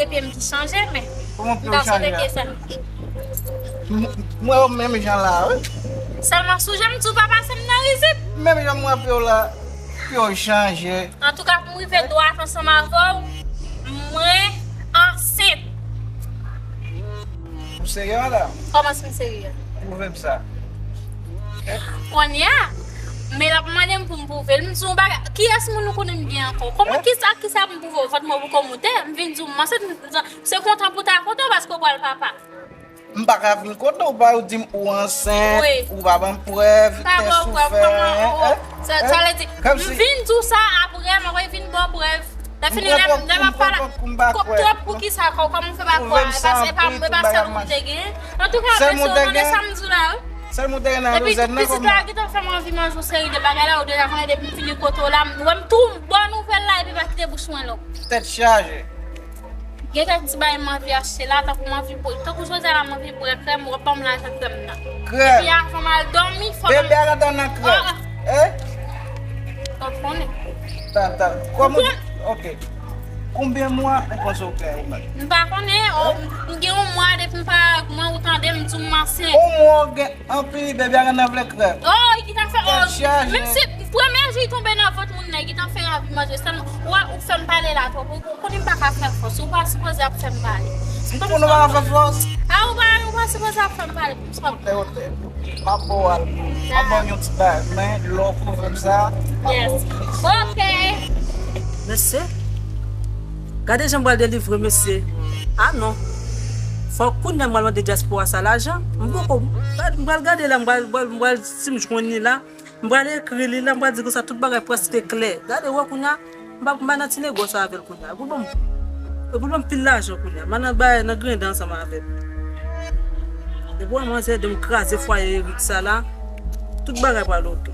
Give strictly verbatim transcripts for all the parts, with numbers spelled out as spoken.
Se pye m ki chanje, men. Kòman pye w chanje a? M ta swete ke sa. M wè w menm jan la, wi. Sèlman sou jan m di w pa pase m nan rizib. Menm jan m wè pye w la, pye w chanje. Antouka, pou m rive dwat ansanm avè w, mwen ansent. Ou serye, madanm? Kòman si m serye? Pwouve m sa. Kounye a, men l ap mande m pou m pwouve l. M di yon bagay, kiyès moun ou konnen m gen ankò? Kòman, kisa, kisa pou m pwouve w? Vant mwen poko moute, m vin di w m ansent, m, m, se kontan pou ta kontan paske w pral papa. M pa ka vin kontan, ou pa di m ou ansent, ou pa ban m prèv, tès ou fè, hein, hein? Sa, sa vle di, m vin di w sa apre, m ap vin ba w prèv. Lè fini, lè, lè m ap pale, kòb twòp pou kisa, kò-, kòman w fè pa kwè, paske e pa, e pa sèl ou te gen. Antouka, mesye, w konnen sa m di w la, wi. Epi, pitit la gentan fè m anvi manje yon seri de bagay la, ou deja konnen depi m fini kote w la, m wè m tou bon nouvèl la, epi pa kite bouch mwen long. Tèt chaje. Gen kèk ti bagay m anvi achte la, tankou m anvi bwè, tankou jodi a la m anvi bwè krèm, w ap ban m lajan krèm nan. Krèm. Epi avan m al dòmi, fò m... Bebe a gentan nan krèm. Eh? Ou konnen. Tan, tan. Kòman ou, ok. Konbyen mwa ou panse ou fè ou menm? M pa konnen, oh, m gen yon mwa depi m pa wè w, ou tande m di w m ansent. Yon mwa ou gen anpil, bebe a gentan vle krèm. Oh, li gentan fè, oh, menm si premye jou li tonbe nan vant moun nan, li gentan fè anvi manje sèlman. Ou, ou fè m pale la twòp. Ou, ou konnen m pa ka fè fòs. Ou pa sipoze ap fè m pale. M konnen w pa ka fè fòs. Ah, ou pa, ou pa sipoze ap fè m pale. Otè, otè. M ap ba w al. M ap ba w yon ti bagay. Men, lè w pwouve m sa. Yes. Ok. Mesye, gade jan m pral delivre mesye. Ah non. Fòk kounye a m pral mande dyaspora sa lajan. M poko, m pral gade la, m pral, m pral, m pral, si m jwenn li la, m pral ekri li la, m pral di konsa tout bagay prèske klè. Gade, wè kounye a, m pa, m pa nan ti negosye avè l kounye a. Pou l ban m, pou l ban m pil lajan kounye a. M nan bay, nan griyen dan ansanm avè l. Depi w wè manzè ede m kraze fwaye Eric sa la, tout bagay pral oke.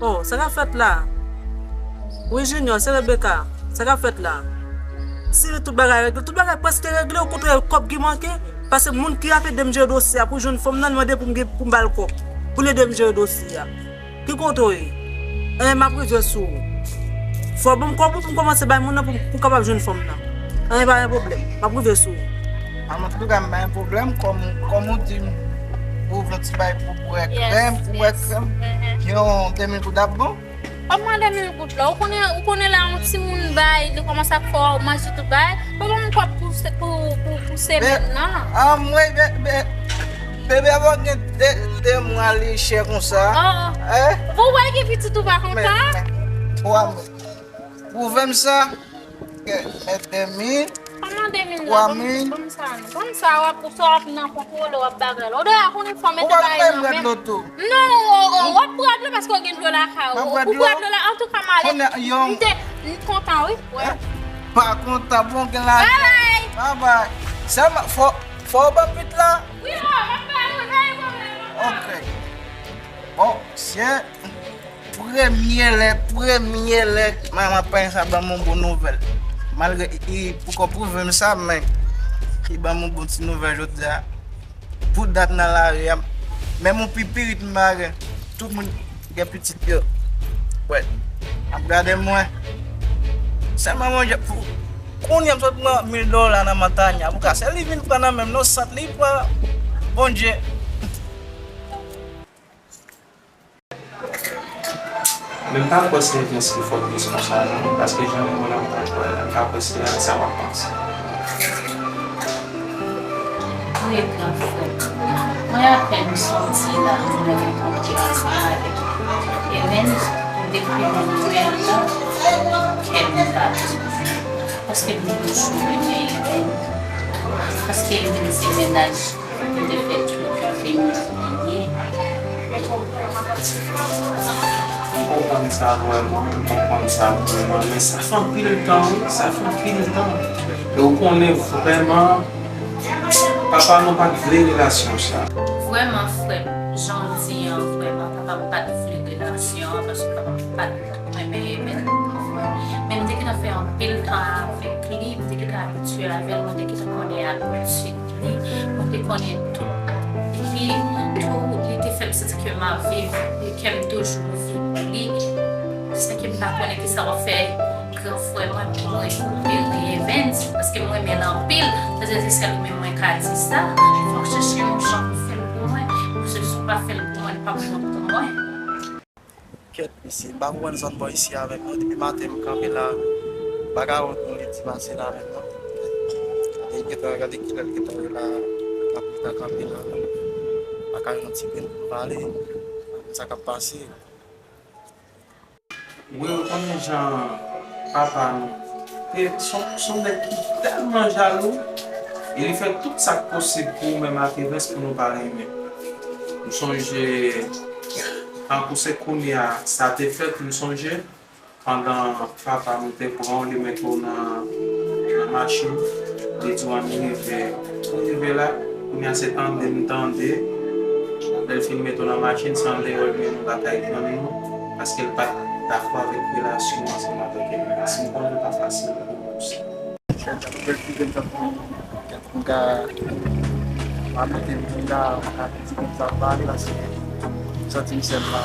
Oh, sa k ap fèt la? Wi, Junior, se Rebecca. Sa k ap fèt la? Si tout bagay regle, tout bagay prèske regle, okontrè, kòb ki manke, paske moun ki ap ede m jere dosye a pou jwenn fanm nan, li mande pou m gen, pou m ba l kòb, pou l ede m jere dosye a. Ki kote w ye? Enben, m ap rive sou ou. Fò w ban m kòb ou pou m kòmanse bay moun nan pou, pou m kapab jwenn fanm nan. Enben, pa gen pwoblèm. M ap rive sou ou. Antouka, m pa gen pwoblèm. Kòm, kòm ou di m, ou vle ti bay pou bwè krèm, pou bwè krèm. Yon de mil goud ap bon? Kòman de mil goud la? Ou konnen, ou konnen la, yon timoun bay, li kòmanse ap fè w manje tout bagay. Fò ban m kòb pou se-, pou, pou, pou semèn nan. Anmwey, be-, be-, bebe a pa gen de, de mwa li chè konsa. Oh, oh. Eh? Bon, ou wè gen pitit ou pa kontan? Men, men, twa mwa. Pwouve m sa. Mèt de mil. Kòman de mil la? Twa mil. Ban m sa, non. Ban m sa, w ap, sa w ap nan kontwole, w ap bagay la. Ou deja konnen fò mete bagay nan men. Non, w ap bwè dlo paske w gen dlo lakay ou. Ou bwè dlo la, antouka, m ale. M te, m kontan, wi. Pa kontan, bon, gen lajan. Bye bye. Bye bye. Sèlman, fò, fò w ban pit la. Wi, w ap bay, wi, pa gen pwoblèm. Ok. Bon, sye. Premye lè, premye lè manman panyen sa ban m yon bon nouvèl. Malgre li poko pwouve m sa, men li ban m yon bon ti nouvèl jodi a. Pou dat nan lari a, menm yon pipirit m pa gen. Tout moun gen pitit yo. Wè, ap gade mwen. Sèlman Bondye, pou kounye a m sot pran mil dola nan men Tanya. Pou ka se li vin pran nan men m, non, sant li pran Bondye. Men m pa kwè se yon sakrifis konsa non, paske jan mwen menm m pa kwè la, m pa kwè se a sa w ap panse. Wi, gran frè m. Mwen apèn sòti la, mwen gen kontre ansanm avèk Hélène. Depi mwen wè l la, kè m bat. Paske m toujou renmen Hélène. Paske Hélène se mennaj Mwen te fè tout pou vin li ye. M konprann sa vrèman, m konprann sa vrèman, men sa fè anpil tan wi, sa fè anpil tan. E ou konnen vrèman, papa nou pa t vle relasyon sa. Vrèman, frè m, jan w di an, vrèman, papa m pa t vle relasyon an, paske papa m pa t renmen Hélène. Men m te gentan fè anpil tan avèk li, m te gentan abitye avè l, mwen te gentan konnen abitid li, mwen te konnen tout. Epi tou, li te fè m santi ke m ap viv, e ke m toujou viv pou li. Sa ke m Pa konnen kisa w ap fè gran frè mwen pou mwen, Perry Evens, paske m renmen l anpil. Frè e sè, se sèl ou menm mwen ka di sa. Fòk chèche yon jan pou fè l pou mwen, paske si w pa fè l pou mwen, li p ap bon pou mwen. Kèt, mesye, m pa konprann zòn bò isi a menm non. Depi maten m kanpe la, m pa ka wè yon liddi pase la menm non. Gade, gentan, gade kilè l gentan ye la, l ap gentan kanpe la. M pa ka jwenn yon ti grenn pou m pale. Sa k ap pase? Wi, ou konnen jan papa nou te, se yon, se yon nèg ki tèlman jalou, e li fè tout sa k posib pou ou menm ak Evens pou nou pa renmen. M sonje, tankou se kounye a sa te fèt, m sonje, pandan papa m te pran w, li mete w nan, nan machin, li di w ann rive. Nou rive la, kounye a se tande n tande. Lè l fin mete w nan machin, se andeyò l menm nou pa t al tann nou, paske l pa t dakò avèk relasyon ansanm avèk Evens. M konnen l pa fasil pou ou. Bèl ti jèn tankou m ka pa mete m la, m ka di konsa pale paske m santi m sèl la.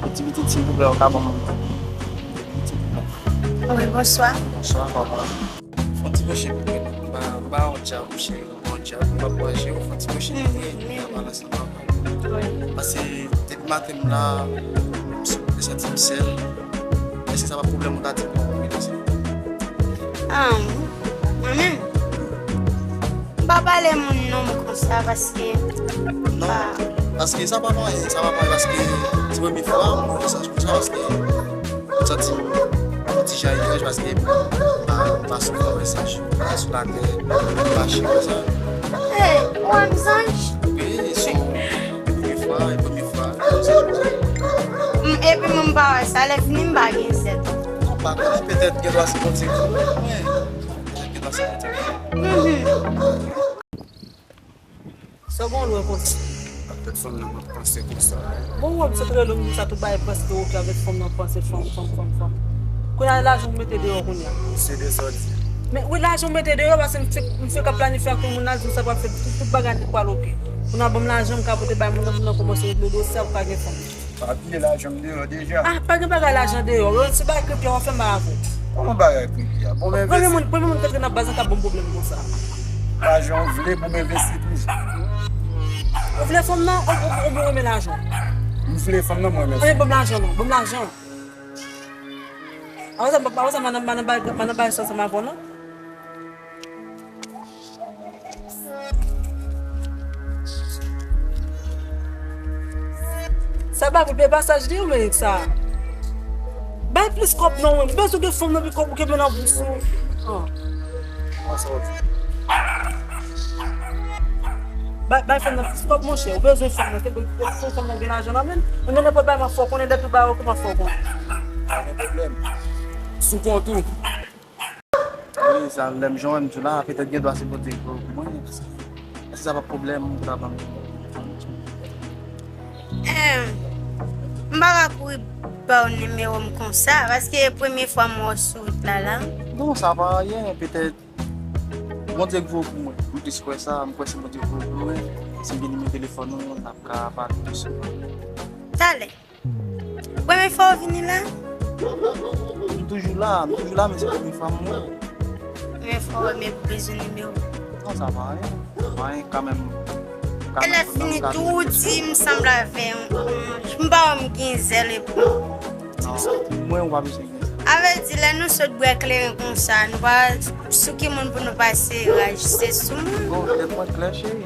Ti pitit, silvouplè, ou ka ban m pitit la? Wi, bonswa. Bonswa, papa. Fon ti pwoche pou mwen. Ba, ba yon djab, cheri, ba yon djab. M ap manje, ou fon ti pwoche pou mwen. Wi. Paske depi maten m la, m sou, m santi m sèl. Èske sa pa pwoblèm ou ta di m pou mwen, mesye? Ah, mwen menm, m pa pale moun non m konsa paske m pa. Non, paske sa pa mwayen, sa pa mwayen paske se premye fwa m wè yon mesaj konsa paske m santi m yon ti jan etranj paske m pa, m pa soufri yon mesaj sou latè, m pa chè konsa. Hey, ou wè m zanj? Wi, se yon premye fwa, e premye fwa. M, epi mwen m pa wè sa, lè fini m pa gen zèt. Non, pa konnen, petèt gen dwa se Bondye ki fè mwen. Petèt gen dwa se Bondye ki fè mwen. Mhm. Sa w gen w lwen konsa? Avèk fanm nan m ap panse konsa. Bon, wè m sot rele w, m di sa tou bay panse ke oke avèk fanm nan, panse fanm, fanm, fanm, fanm. Kounye a lajan w mete deyò kounye a. Se de sa w di. Men wi, lajan w mete deyò, paske m fèk, m fèk ap planifye ak yon moun la, di m sa pral fèt, tout, tout bagay li pral oke. Kounye a ban m lajan, m ka pote bay moun nan, moun nan kòmanse regle dosye a pou ka gen fanm. Pa bliye lajan m deyò deja. Ah, pa gen bagay lajan deyò. Yo, se bagay kripto w ap fè m pa avè w. Kòman bagay kripto a? Bon, m envesti. Premye moun, premye moun k antre nan baz lan k ap ban m pwoblèm konsa. Lajan w vle pou m envesti toujou. Ou vle fanm nan, ou, ou, ou, ou renmen lajan? M vle fanm nan, mwen renmen fanm nan. Ban m lajan non, ban m lajan. Apre sa, apre sa, m pa nan, m pa nan bay, m pa nan bay sa ansanm avè w non. Sa pa pou peye pasaj li, ou menm sa. Bay plis kòb non, mwen. M bezwen de fanm nan pi kòb ou kenbe nan bous ou. Ah. Kòman sa w di? Bay, bay fanm nan plis kòb, monchè. Ou bezwen fanm nan, se pou, pou fanm nan gen lajan nan men l. Ou nan nenpòt bagay, m ap fè w konnen, depi w bay yo, m ap fè w konnen. Pa gen pwoblèm. Sou kont ou. Wi, sa, lè m jan wè m di w la, petèt gen dwa se Bondye ki voye w pou mwen. Èske sa pa pwoblèm ou ta ban m? Em, m pa ka kouri ba w nimewo m konsa, paske e premye fwa m wè w sou wout la la. Non, sa pa anyen, petèt Bondye ki voye w pou mwen. M plis kwè sa, m kwè se Bondye ki voye w pou mwen. Si m gen nimewo telefòn ou, n ap ka pale pi souvan. Talè. Premye fwa w vini la? M toujou la, m toujou la, men se premye fwa m wè. Premye fwa w wè, men ou bezwen nimewo? Non, sa pa anyen. Sa pa anyen, kanmenm. E lè fini tou, ou di m sanble avè yon anj. M pa wè m gen zèl epi. Non, mwen, ou pa bezwen gen zèl. A vle di, lè nou sot bwè kleren konsa, nou pa sou ki moun pou nou pase raj, se sou mwen. Bon, tèt mwen klè, cheri.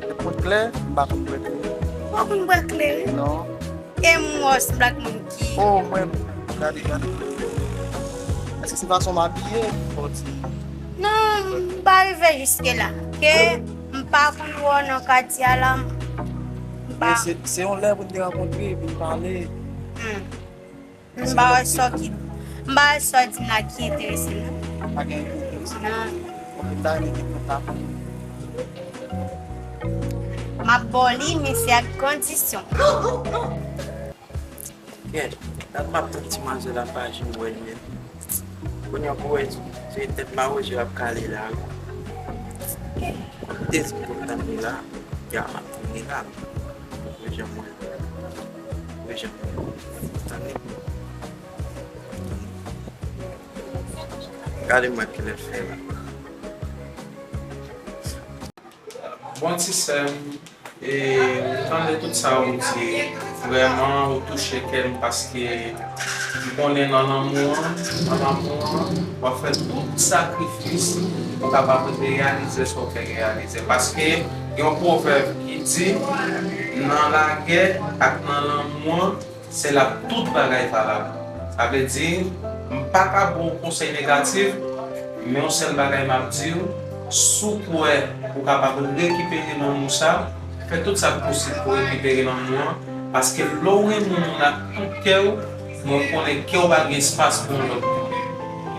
Tèt mwen klè, m pa konn bwè kleren. Ou pa konn bwè kleren? Non. E m wè w sanble ak moun ki. Oh, mwen, gade, gade. Èske se fason m abiye? Fò w di. Non, m pa rive jiske la. Ke m pa konn wè w nan katye a la. M pa. Men se, se yon lè pou n te rankontre, pou n pale. Hmm. M pa wè sa w ki, m pa wè sa w di m la ki enterese m non. Pa gen enterese? Non. Ok, m ta renmen gen kontak ou. M ap ba w li, men se ak kondisyon. Kèt, dat m ap tann ti manzè la, m pa janm wè l menm. Kounye a pou wè, se tèt mawozo l ap kale la wi. Te di m pou m tann li la, ya m ap tann li la. Ou janm wè l. Gade m wè kilè l fè la. Bon, ti sè m, e, m tande tout sa ou di. Vrèman, ou touche kè m paske m konnen nan lanmou an, nan lanmou an, w ap fè tout sakrifis pou w kapab reyalize sa w vle reyalize. Paske gen yon pwovèb ki di, nan lagè ak nan lanmou an, se la tout bagay valab. Sa vle di, m pa ka ba w konsèy negatif, men yon sèl bagay m ap di w, si w kwè ou kapab rekipere lanmou sa, fè tout sa k posib pou w rekipere lanmou an, paske lè w renmen yon moun ak tout kè w, mwen konnen kè w pa gen espas pou yon lòt moun.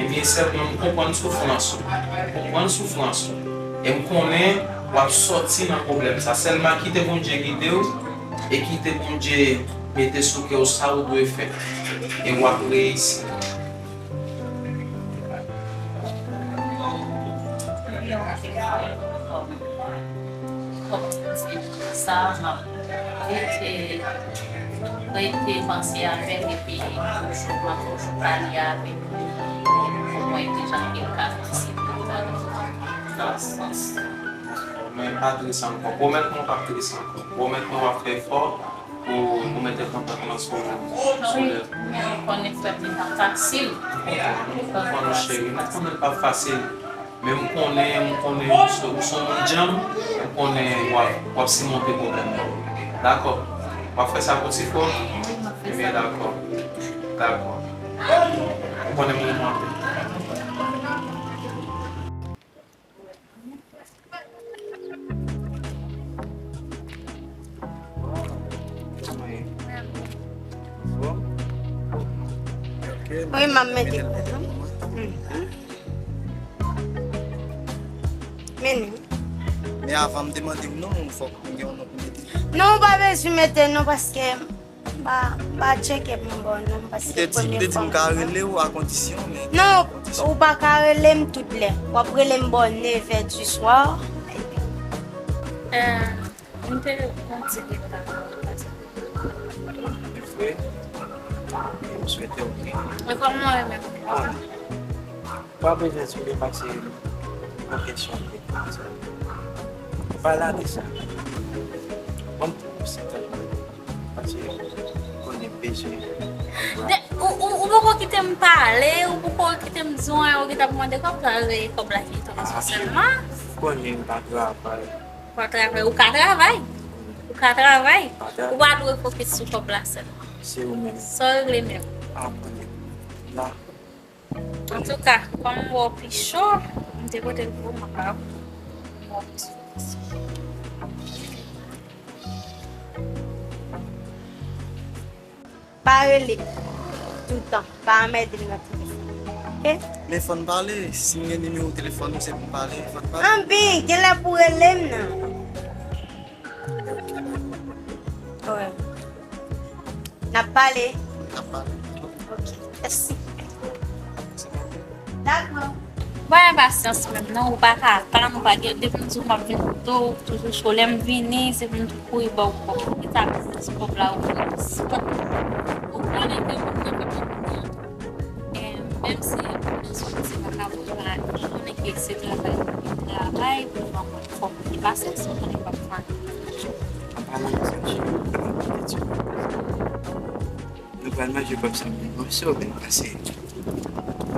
Ebyen, sè mwen, m konprann soufrans ou. M konprann soufrans ou. E m konnen w ap sòti nan pwoblèm sa. Sèlman kite Bondye gide w e kite Bondye mete sou kè w sa ou dwe fè. E w ap reyisi. Sa, m ap rete, rete panse avè l epi toujou, m ap toujou pale avè l pou mwen ki jan ke l ka fè se pou mwen nan sans. Mwen pa tris ankò. Pwomèt mwen w p ap tris ankò. Pwomèt mwen w ap fè efò pou, pou mete kontantman sou, sou lèv. Wi, men ou konnen frè m, li pa fasil. M konprann, m konprann, cheri. M konnen l pa fasil. Men m konnen, m konnen ou se, ou se yon moun djanm, m konnen w ap, w ap simonte pwoblèm nan. Dakò? W ap fè sa pou ti frè w? Ebyen, dakò. Dakò. M konnen m renmen w anpil. Wi, m ap mete. Mhm. Men, men avan m te mande w non, fòk m gen yon non pou mete. Non, ou pa bezwen mete non, paske m pa, m pa tcheke pou m ba w non, paske se premye fwa m. Ou te di m ka rele w a kondisyon, men non, ou pa ka rele m tout lè. W ap rele m bò nevè di swa. Euh, M te yon ti reta. Vre? M swete w byen. E kòman w ye menm? Ah. Pa bezwen sou depase yon kesyon de sa. Pa la de sa. Ban m pou ou se tèlman. Pase konnen bezwen. De, ou, ou, ou poko kite m pale, ou poko kite m di w anyen, ou gentan ap mande kòb, sa vle kòb la ki tonbe sou sèlman. Konnen m pa travay. Ou pa travay, ou ka travay. Ou ka travay. Ou pa dwe fokis sou kòb la sèlman. Se ou menm. Sa w regle menm. Apre, la. Antouka, kòm m wè w pi cho, m te pote l pou ou, m ap ba w. M wè w pi cho. Pa rele toutan. Pa anmède m nan telefòn. Oke? Men fò n pale. Si m gen nimewo telefòn ou, se pou m pale. Fò n pale. Anpi, genlè pou rele m nan. Wi. N ap pale. N ap pale. Oke. Mèsi. Dakò. Pa gen pasyans menm non, ou pa ka tann, ou pa gen, depi m di w m ap vin kote w, ou toujou cho. Lè m vini, se pou m tou kouri ba w kòb. Kisa biznis kòb la ou fè? Ou konnen ke moun nan pa konn kounya. E, menm si moun nan sou se pa ka bon travay, ou konnen ke se travay, travay, pou w anpil fòm, li pa sèl si w konnen pa fè. An palan de sa, cheri, nou pral manje kòb sa menm. Mwen si w byen pase.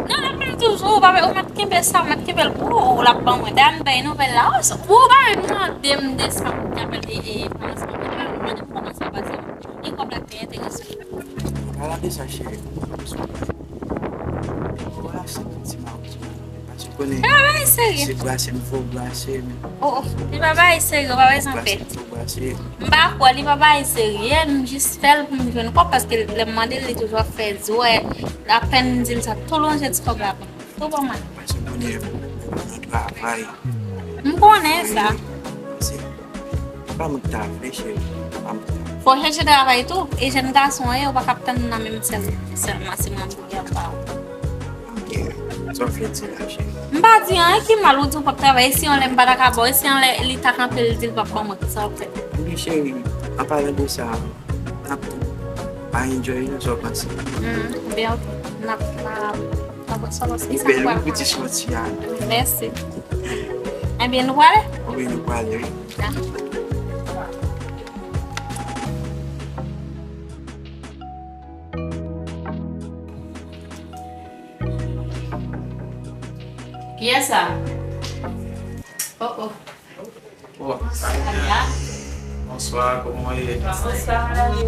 Non, l ap vin toujou, ou pa, ou mèt kenbe sa, ou mèt kenbe l pou ou, l ap ban mwen. Dayè, m bay nouvèl la, ou, ou pa menm mande m de sa, pou ki apèl, e, e, kòmansman, ou pa menm mande m kòman sa pase. E kòb la ki enterese w. Pale de sa, cheri. Ou pa se ti mawozo. Paske ou konnen, se brase m fò brase, men. Oh, oh, li pa bay serye, ou pa bezwen pè. Brase m fò brase. M pa kwè, li pa bay serye, m jis fè l pou m jwenn kòb, paske lè m mande l, li toujou ap fè zwè. Apèn m di l sa, tou lonje ti kòb la pou mwen. Tou ban mwen. Paske kounye a, ou nan travay. M konnen sa. Se pa mwen ki ta vle, cheri. Pa mwen ki ta vle. Fò w chèche travay tou. E jèn gason w ye, ou pa ka ap tann nan menm sèl, sèlman se manti w ap ba ou. Ok. Sa w vle di la, cheri? M pa di anyen ki mal, ou di w p ap travay. E si yon lè m pa ta ka ba w, e si yon lè li ta kanpe, li di l p ap ban mwen, sa w ap fè? Ebyen, cheri, an palan de sa, n ap tou Pa enjoy nou, sa w panse? Hmm, byen, ok. N ap, n ap, n ap wè sa, paske li sa bèl, wi, pou ti sòti a. Mèsi. Ebyen, nou prale? Wi, nou prale, wi. Dakò. Kiyès sa? Oh, oh. Oh, Samia. Bonswa, kòman w ye? Bonswa, madam.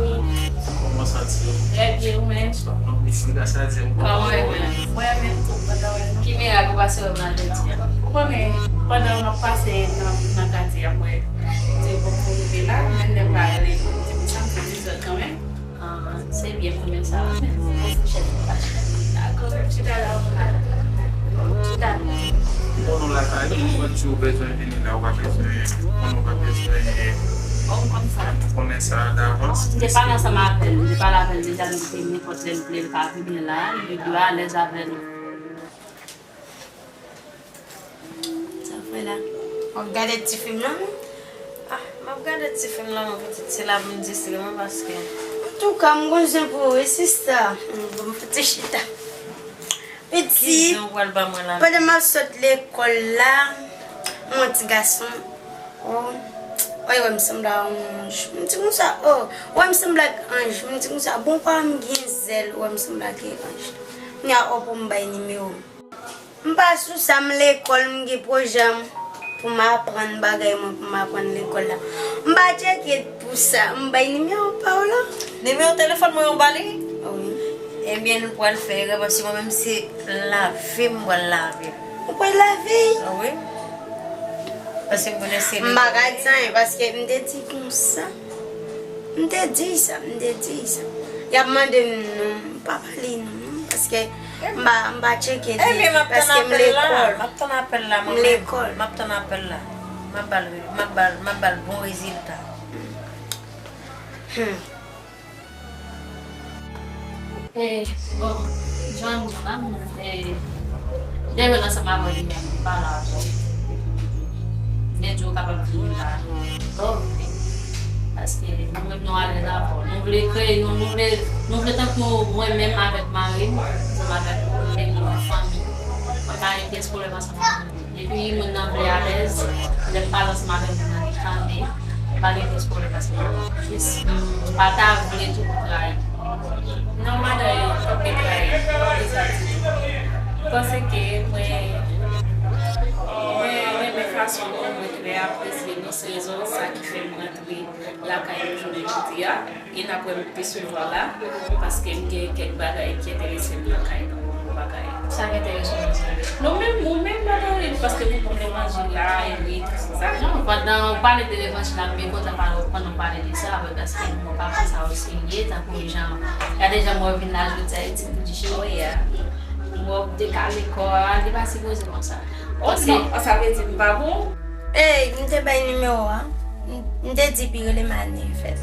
Kòman w santi w? Trè byen, ou menm? Bonswa, non, mesi, gras a Dye, m kontan wè w. Kòman w ye menm? Mwen menm tou, kontan wè nou. Ki mirak ou pase wè m nan jodi a? Ou konnen, pandan m ap pase nan, nan katye a, mwen di bon pou rive la, men lè m pa rele, m di pou sa m fè dizòd kanmenm. Ah, se byen pou mwen sa. Bon, fouchèt, fouchèt. Dakò, chita la, chita. Ou konnen w lakay ou, ou konn si w bezwen vini la, ou pa bezwen, ou konnen w pa bezwen, eh, ou konnen sa davans. M te pale ansanm avè l, m te pale avè l deja, m di se nenpòt lè l vle, l ka vini la, li dwe alèz avè l. Sa fè la? W ap gade ti fim nan, wi? Ah, m ap gade ti fim nan, mon pitit, se la pou m distrè mwen, paske. Antouka, m gon zen pou ou, wi, sista. M gon fouti chita. Pitit, ki zen w pral ban mwen la? Pandan m ap sot lekòl la, m wè ti gason. Oh, oh, wè m sanble a yon anj. M di konsa, oh, wè m sanble ak anj. M di konsa, bon, pa m gen zèl, wè m sanble ak anj. Kounye a, oh, pou m bay nimewo m. M pa sou sa, m lekòl, m gen pwojè m pou m aprann bagay mwen, pou m aprann lekòl la. M pa tcheke pou sa, m bay nimewo pa w la. Nimewo telefòn mwen ou ba li? Wi. Ebyen, nou pral fè erè, paske mwen menm se lave m pral lave. Ou pral lave? Ah wi. Paske m konnen se li. M pa ka di anyen, paske m te di konsa. M te di sa, m te di sa. Y ap mande m non, m pa pale non, non, paske m pa, m pa tcheke li, paske m lekòl. M ap tann apèl la, mwen menm. M lekòl. M ap tann apèl la. M ap ba l, m ap ba l, m ap ba l bon rezilta. Hmm. E, bon, Joanne, m, e, m te jwenn ansanm avè w yè, m pale avè w. M te di w kapab vini la. Bon, paske nou menm nou alèz avè w. Nou vle kreye, nou, nou vle, nou vle tankou mwen menm avèk mari m, ansanm avèk nou, nou vle nou yon fanmi. Mwen pa gen pyès pwoblèm ansanm avè w. Depi moun nan vle alèz, lè m pale ansanm avè moun nan, li tande, m pa gen pyès pwoblèm paske jis m pa ta vle tou pou trayi. Non, madan, yo pap gen trayi, yo pap gen sa ditou. M panse ke mwen, mwen renmen fason nou, mwen trè apresye nou, se rezon sa ki fè m rantre lakay nou jounen jodi a. E n ap wè m pi souvan la, paske m gen kèk bagay ki enterese m nan kay nou, yon bagay. Sa k enterese w nan sa? Nou menm, ou menm, madanm, paske nou konn levanjil la, e wi, tout sa. Non, pandan w pale de levanjil la, m byen kontan pale, pandan w pale de sa, paske m pran papa sa o serye, tankou jan, gade jan mwen vin la jodi a, e ti bout di cheri. Oh, yeah. Mwen te kale kò a, li pa sipoze konsa. Oh, non, sa vle di m pa bon? Ey, m te bay nimewo a. M, m te di pi rele m a nevè.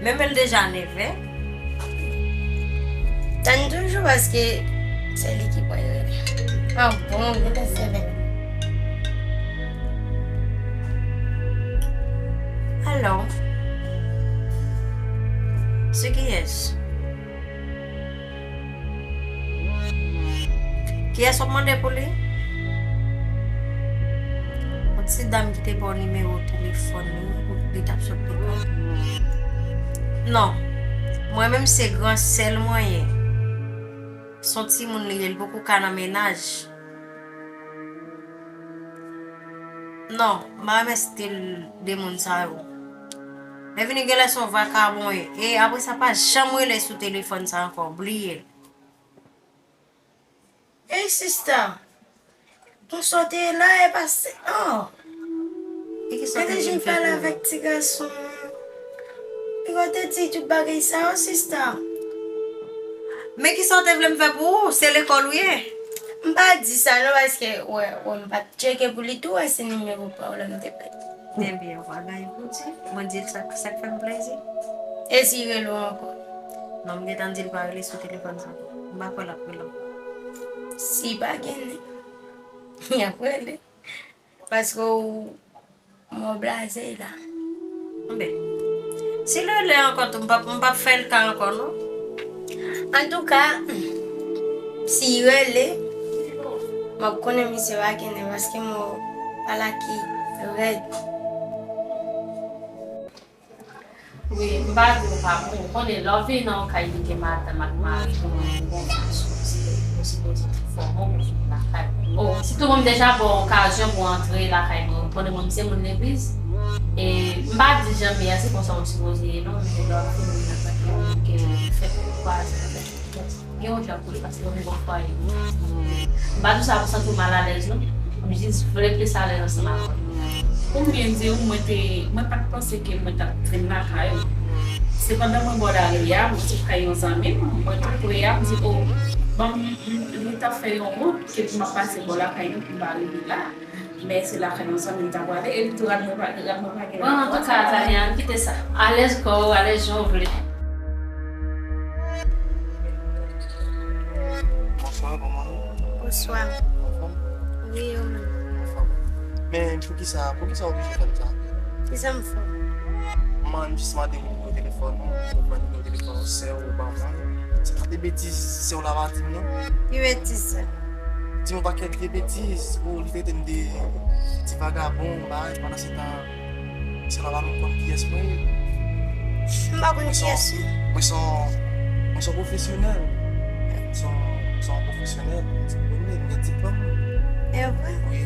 Men men l deja nevè. Tann toujou paske se li ki pral rele. Ah bon, gentan seven. Alors, c'est qui est-ce? Kiyès w ap mande pou li? Yon ti dam ki te ba w nimewo telefòn li, li t ap sot lekòl. Non, mwen menm se gran sè l mwen ye. Se yon timoun li ye, li poko ka nan mennaj. Non, m pa renmen stil de moun sa yo. Lè vini genlè se yon vakabon ye. E apre sa pa janm rele sou telefòn sa ankò, bliye l. Ey sista, konsa w te ye la e pase, oh. E kisa w te vin fè pou mwen? Mwen te jwenn pale avèk ti gason an. Piga w te di tout bagay sa yo, sista. Men kisa w te vle m fè pou ou? Se lekòl ou ye? M pa di sa non, paske, wè, wè, m pa t tcheke pou li tou, wè, se nimewo pa w la m te bay. Ebyen, w pa gen anyen pou w di. Mwen di l sa, sa k fè m plezi. E si l rele w ankò? Non, m gentan di l pa rele sou telefòn sa. M pa kwè l ap rele w. Si pa gen nèg, y ap rele. Paske w, m wè w blaze la. Anben, si l rele ankò tou, m p ap, m p ap fè l ka ankò, non. Antouka, si y rele, m ap konnen misye pa gen nèv paske mwen pa la ki rèd. Wi, m pa di w pa bon. Ou konnen, lè w vin nan yon kay ki gen madanm ak mari, ou gen yon fason, se ou sipoze fòme w lakay ou. Sitou mwen, m deja ba w okazyon pou w antre lakay mwen. Ou konnen mwen, m se moun legliz. E m pa di janm ye a, se konsa ou sipoze ye, non, men lè w fin vin antanke moun ki fèk kwaze avèk Gen yon jan pou li, paske yon bon fwaye. M pa di w sa pou santi w malalèz, non. M jis vle plis alèz ansanm avè w. Pou m byen di w, mwen te, mwen pa t panse ke mwen t ap vin lakay ou. Se pandan mwen bò lari a, mwen sot kay yon zanmi m, mwen tou pre a, m di, o, ban m, m, m, li t ap fè yon wout, epi m ap pase bò lakay nou, pou m pa rive la. Men se lakay yon zanmi m ta prale, e li tou rad mwen pa, rad mwen pa gen rapò. Bon, antouka, Tania, ann kite sa. Alèz kò w, alèz jan w vle. Bonswa, kòman w ye? Bonswa. Anfòm? Wi, ou menm? Anfòm. Men poukisa, poukisa w oblije fè m sa? Kisa m fè w? Mwen jis mande w nimewo telefòn ou, ou pran nimewo telefòn sè w, ou ban mwen. Se pa de betiz sè w la pa di m, non? Ki betiz sa? Di m yon pakèt vye betiz. O, li trete m de ti vagabon, bagay, pandan se tan, misye pa menm konn kiyès mwen ye. M pa konn kiyès ou. Mwen se yon, mwen se yon pwofesyonèl. Mwen se yon, mwen se yon pwofesyonèl. Mwen se yon pwofesyonèl, mwen gen diplòm. E vre? Wi.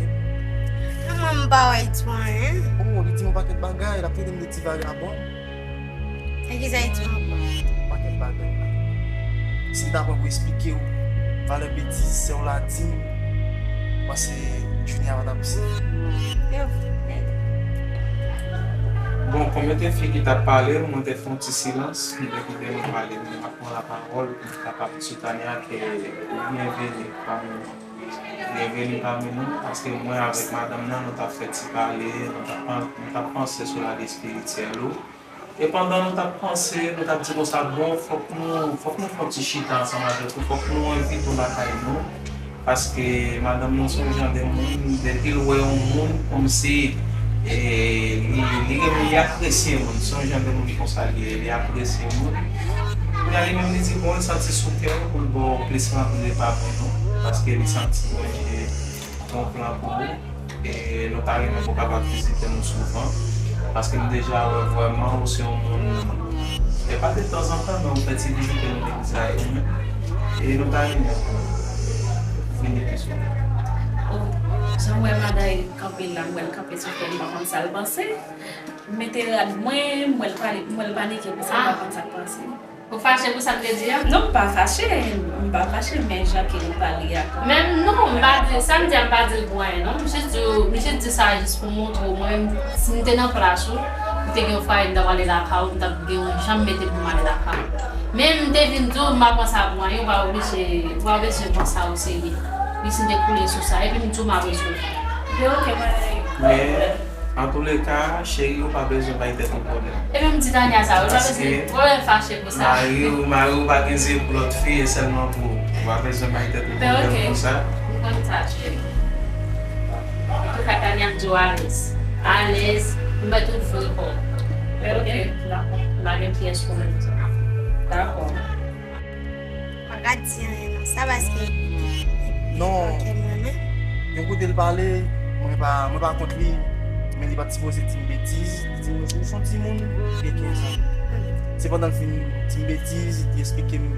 Men mwen, m pa wè l di w anyen. O, li di m yon pakèt bagay, l ap trete m de ti vagabon. E kisa l di w ankò? Pakèt bagay la. Si m ta pran pou esplike w valè betiz sè w la di m, m panse jounen an pa t ap sèvi. Wi. Bon, kòm yo te fin ki t ap pale, mwen te fè yon ti silans, m te kite nou pale, m te pran lapawòl pou m kapab di Tania ke ou byenveni pami nou. Byenveni pami nou, paske mwen avèk madanm nan, nou t ap fè ti pale, nou t ap pan-, nou t ap panse sou lavi espirityèl ou. E pandan nou t ap panse, nou t ap di konsa, bon, fòk nou, fòk nou fè yon ti chita ansanm avèk ou, fòk nou envite w lakay nou. Paske madanm nan se yon jan de moun, depi l wè yon moun, kòmsi, e, li, li renmen, li apresye moun. Se yon jan de moun konsa li ye, li apresye moun. Kounye a, li menm, li di, bon, l santi sou kè l pou l ba w plis randevou pami nou, paske li santi mwen gen yon plan pou ou. E nou ta renmen pou w kapab vizite nou souvan, paske m deja wè vrèman ou se yon moun, e pa de tanzantan, men ou fè ti vizite nou legliz la tou, men, e nou ta renmen pou w vini pi souvan. O, jan m wè madanm kanpe la, m wè l kanpe sou kè, m pa konn sa l panse. M mete rad mwen, m wè l pale, m wè l panike konsa, m pa konn sa l panse. Ou fache pou sa m te di a? Non, m pa fache. M pa fache, men jan ke nou pale a kanmenm. Men non, m pa di, sa m di a, m pa di l pou anyen, non. M jis di w, m jis di sa jis pou montre w, mwen menm, si m te nan plas ou, m te gen yon fwaye, m t ap ale lakay ou, m t ap gen yon jan m mete pou m ale lakay ou. Men m te vin di w, m pa pran sa pou anyen, ou pa oblije, ou pa bezwen pran sa o serye. Jis m te koule sou sa, epi m di w m ap rezoud. Men, antouleka, cheri, ou pa bezwen bay tèt ou pwoblèm. Epi m di Tania sa, ou pa bezwen, ou pa bezwen fache pou sa. Paske mari w, mari w pa gen zye pou lòt fi, e sèlman pou ou. Ou pa bezwen bay tèt ou pwoblèm pou sa. M konn sa, cheri. Antouka, Tania, m di w alèz. Alèz, m mèt ouvri kò m. Ok. M pa gen pyès pou m di. Dakò. Pa ka di anyen nan sa paske non. Kè mwen menm. Yon kote l pale, mwen pa, mwen pa kont li, men li pa t sipoze di m betiz, li di m ou se yon timoun de kenz an. Sepandan l fin di m betiz, li esplike m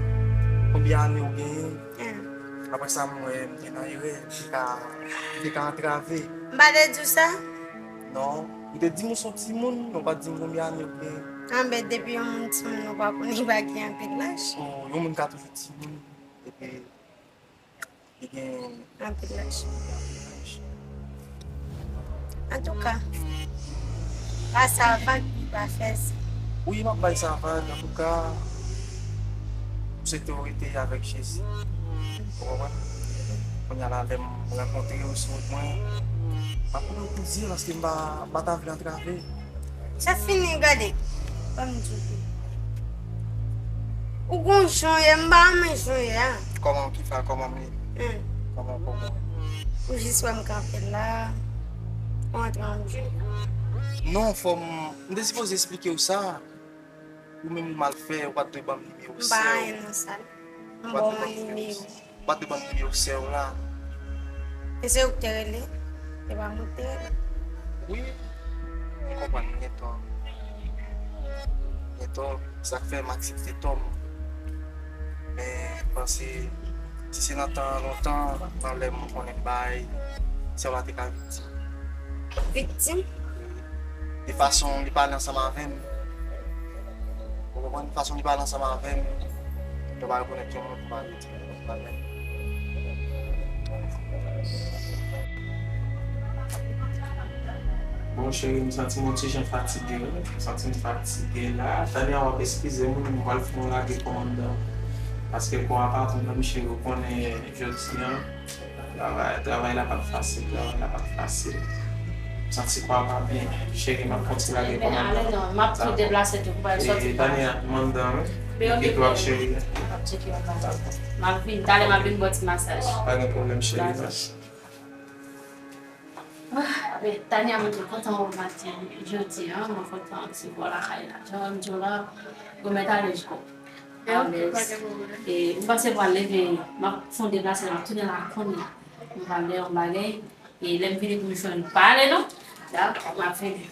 konbyen ane ou genyen. Apre sa, m wè m te nan erè, m te ka, m te ka antrave. M pa te di w sa? Non, ou te di m ou se yon timoun, men ou pa t di m konbyen ane ou genyen. Anben, depi yon moun timoun, ou pa konnen li pa gen anpil laj. O, yon moun ka toujou timoun, epi li gen anpil laj. Antouka, pa sa vag, pa fè sa. Wi, m ap bay sa vag, antouka, m swete w rete avèk Jezi. Ou konprann? Kounye a la, lè m rankontre w sou wout mwen, m ap pran w pou zye paske m pa, m pa ta vle antrave. Sa fini, gade. Ban m di w. Ou gon jan w ye, m pa renmen jan w ye a. Kòman, ki fa, kòman m ye? Kòman, kòman? Ou jis wè m kanpe la, ou antre an jan. Non, fò m, m te sipoze esplike w sa. Ou menm ou mal fè, ou pa t dwe ban m nimewo sè w. M pa anyen nan sa. M ba w yon nimewo. Ou pa t ban m nimewo sè w la. E se ou ki te rele? E pa mwen ki te rele? Wi, m konprann, m gen tò. M gen tò, sa k fè m aksepte tò m. Men, m panse, si se nan tan lontan, nan lè m konnen m bay, sè w la te ka viktim. Viktim? De fason li pale ansanm avè m. Ou konprann? De fason li pale ansanm avè m. Yo pa rekonèt yon moun pa rete. Bon, cheri, m santi m yon ti jan fatige, wi. M santi m fatige la. Tania, w ap eskize m, wi, m pral fè yon lage kò anndan. Paske kò a pa tou menm, cheri, ou konnen jodi a. Travay, travay la p ap fasil, travay la p ap fasil. M santi kò a pa byen. Cheri, m ap fè yon ti lage kò anndan. Ale non, m ap tou deplase tou pou m al sòti. E, Tania, m anndan, wi. Kite w ak cheri. M ap tcheke yon bagay. M ap vin, talè m ap vin ba w ti masaj. Pa gen pwoblèm, cheri. Dakò. Ah, men Tania, mwen te kontan wè w maten jodi a, mwen kontan resevwa w lakay la. Jan m di w la, remèt ale jiko. Alèz. E, m panse m pral leve, m ap fè yon deplase, m ap tounen la kounye a. M pral lè yon bagay, e lè m vini pou m jwenn ou pa ale non. Dakò, m ap vini.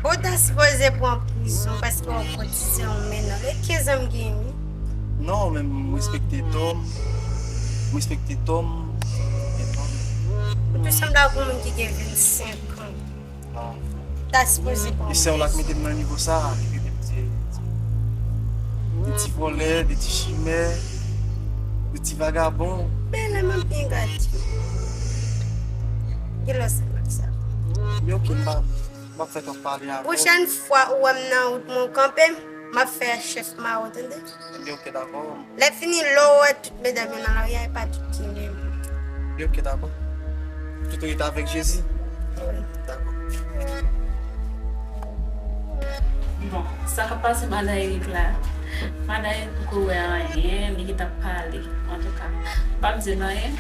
Ou ta sipoze pran prizon paske w ap kotize yon menaj. E kenz an m gen, wi. Non, men m respekte tò m. M respekte tò m. Ou tou sanble ak yon moun ki gen vennsenk an. Non. Ta sipoze pran. E sè w la k mete m nan nivo sa, li mete m se de ti vòlè, de ti chimè, de ti vagabon. Men lè m ap byen gade. Gen lè w sanble ak sa. Men oke, m pa, m ap fè tan pale avè w. Pwochèn fwa ou wè m nan wout mwen, w kanpe m, m ap fè chèf mawon, tande? Ebyen, oke, dakò. Lè fini, lè w wè tout medam yo nan lari a, e pa tout ki menm. Ebyen, oke, dakò. Tout rete avèk Jezi. Wi. Dakò. Bon, sa k ap pase madan Eric la? Madan Eric poko wè anyen, li gentan pale. Antouka, m p ap di l anyen.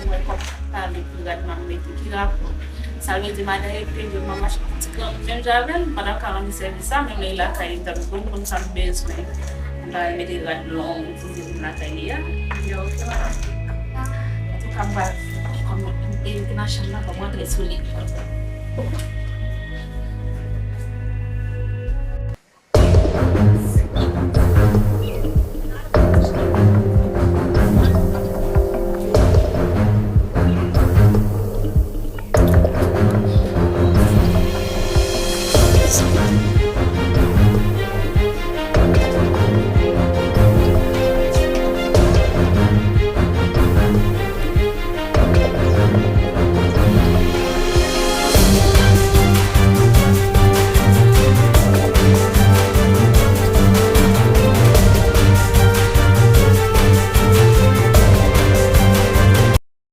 Mwen kòm pale pou rad m ap mete ki rapò. Sa vle di madan yo te vle mwen mache pou ti granmoun menm jan avè l, pandan m ka rann li sèvis sa, menm lè li lakay li, m t ap konn konn sa m bezwen. M pa renmen mete rad long, itilize pou m lakay li a. Yo, ok, madan. Antouka, m pral, kòm e, e nan chanm nan, fò m rantre sou li.